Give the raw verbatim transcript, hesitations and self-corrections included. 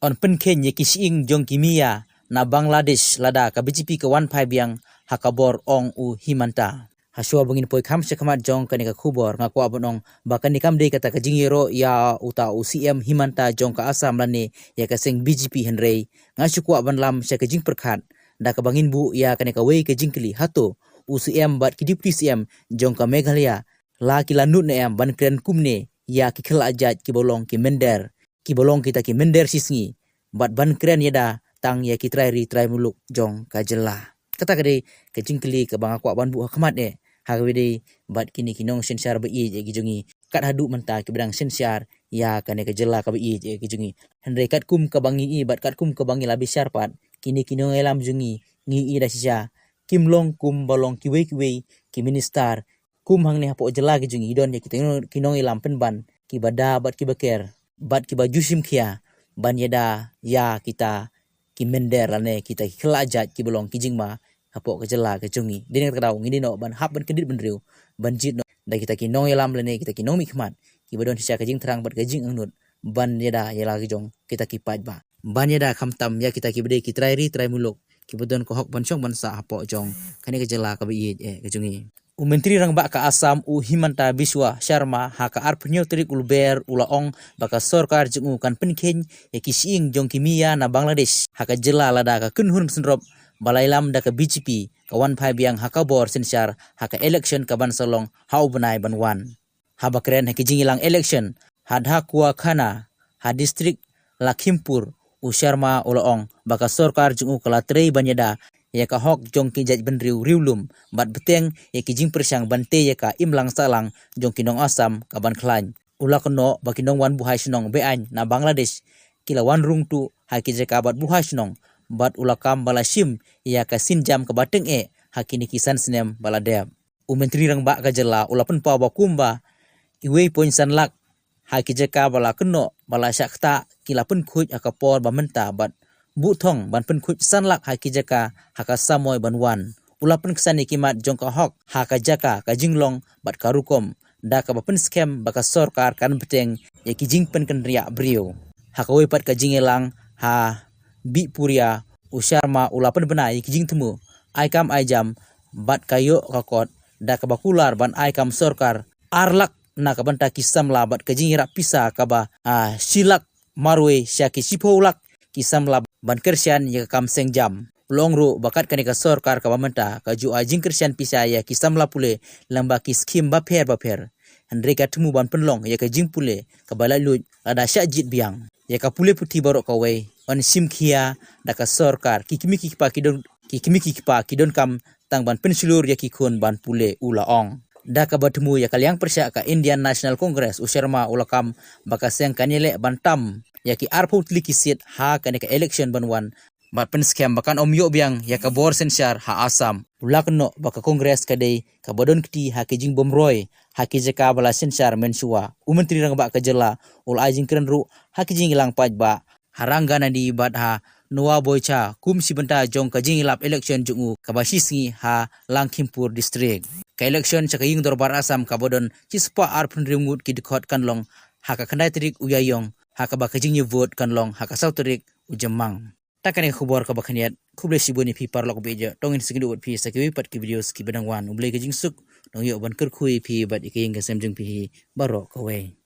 yn pynkheiñ ïa ki shyieng jong ki mia na Bangladesh lada ka B J P ka wan phai biang ha ka bor, ong u Himanta. Hashwa ba ngin poi kham sha khmat jong kane ka khubor, nga kwah ban ong ba kane kam dei kata ka jingïaroh ïa uta u C M Himanta jong ka Assam lane ïa ka seng B J P, hynrei nga shu kwah ban lam sha ka jingpyrkhat da kaba ngin buh ïa kane kawei ka jingkylli, hato u C M bad ki Deputy C M jong ka Meghalaya la ki la nud ne em ban kren kumne ïa ki khlajait kiba long ki mynder, kiba long kita ki mynder shisngi, bad ban kren ïada tang ïa ki trai ri trai muluk jong ka jylla? Kata ka dei ka jingkylli kaba nga kwah ban buh ha khmat eh ha kaba ïadei bad kine ki nongsynshar ba ïeit eh ki jong ngi. Kat haduh mynta kiba dang synshar ïa kane ka jylla kaba ïeit eh ki jong ngi. Hynrei katkum kaba ngi i bad katkum kaba ngi la bishar pat, kine ki nongïalam jong ngi, ngi i da shisha kim long kumba long kiwei kiwei ki minister. Kum hangne hapoh jylla ki jong ngi don ïa kita ki nongïalam pynban kiba da bad kiba ker bad kiba ju shim khia ban ïada ïa kita ki mynder lane kita ki khlajait kiba long ki jingma hapoh ka jylla ka jong ngi. Dei na kata ka daw ngi dei noh ban hap ban kyndit bynriew ban jied noh da kita ki nongïalam lane kita ki nongmihkhmat kiba don shisha ka jingthrang bad ka jingangnud ban ïada ïa la ki jong kita ki paidbah, ban ïada khamtam ïa kita kiba dei ki trai ri trai muluk kiba don ka hok ban shong ban sah hapoh jong kane ka jylla kaba ïeit eh ka jong ngi. U Myntri Rangbah ka Assam u Himanta Biswa Sharma ha ka arphew hynñiew tarik u Lber u la ong ba ka sorkar jong u kan pynkheiñ ïa ki shyieng jong ki mia na Bangladesh ha ka jylla lada ka kynhun synrop ba la ïalam da ka B J P ka wan phai biang ha ka bor synshar ha ka election kaban sa long ha u bnai ban wan. Haba kren ha ki jingïalang election ha Dhakuakhana ha district Lakhimpur, u Sharma u la ong ba ka sorkar jong u ka la trei ban ïada ïa ka hok jong ki jaitbynriew riewlum bad bteng ïa ki jingpyrshang ban tei ïa ka imlang sahlang jong ki nong Assam kaban khlaiñ. U la kynnoh ba ki nongwan buhai shnong be-aiñ na Bangladesh ki la wan rung tuh ha ki jaka bad buhai shnong, bad u la kam ba la shim ïa ka sienjam kaba tyngeh ha kine ki san snem ba la dep. U Myntri Rangbah ka jylla u la pynpaw ba kumba iwei point san lak ha ki jaka ba la kynnoh ba la shah ktah ki la pynkhuid ha ka por ba mynta bad buh thong ban pynkhuid san lak ha ki jaka ha ka samoi ban wan. U la pynksan ïa ki mat jong ka hok ha ka jaka, ka jinglong bad ka rukom da kaba pynskhem ba ka sorkar kan bteng ïa ki jingpynkynriah briew. Ha kawei pat ka jingïalang ha Bipuria, u Sharma u la pynbna ïa ki jingthmu ai kam ai jam bad ka ïoh ka kot da kaba kular ban ai kam sorkar ar lak na ka bynta ki samla bad ka jingïarap pisa kaba, ah, shi lak marwei sha ki shiphew lak ki samla ban kyrshan ïa ka kam seng jam. U la ong ruh ba kat kane ka sorkar kaba mynta ka ju ai jingkyrshan pisa ïa ki samla pule lyngba ki skhim bapher bapher. Hynrei ka thmu ban pynlong ïa ka jingpule kaba laitluid lada shah jied biang. Ïa ka pule puthi baroh kawei yn shim khia da ka sorkar, ki kmie ki kpa ki don, ki kmie ki kpa ki donkam tang ban pynshlur ïa ki khun ban pule, u la ong. Da kaba thmu ïa ka liang pyrshah ka Indian National Congress, u Sharma u la kam ba ka seng kan ïaleh ban tam ïa ki arphew tylli ki seat ha kane ka election ban wan bad pynskhem ba kan ym ïoh biang ïa ka bor synshar ha Assam. U la kynnoh ba ka Congress ka dei kaba don kti ha ki jingbymroi ha ki jaka ba la synshar mynshuwa. U Myntri Rangbah ka jylla u la ai jingkren ruh ha ki jingïalang paidbah ha Ranganadi bad ha Noaboicha kum shi bynta jong ka jingïalap election jong u kaba shisngi ha Lakhimpur District. Ka election sha ka Ïing Dorbar Assam kaba don shispah arphew hynriew ngut ki dkhot kan long ha ka khyndai tarik u Ïaïong, ha kaba ka jingïa vote kan long ha ka saw tarik u Jymmang. Te kane ka khubor kaba khyndiat. Khublei shibun ïa phi paralok ba ïeit. To ngin sa ïakynduh bad phi sa kiwei pat ki videos kiba dang wan. U Blei ka jingsuk nongïoh ban kyrkhu ïa phi bad ïa ka ïing ka sem jong phi baroh kawei.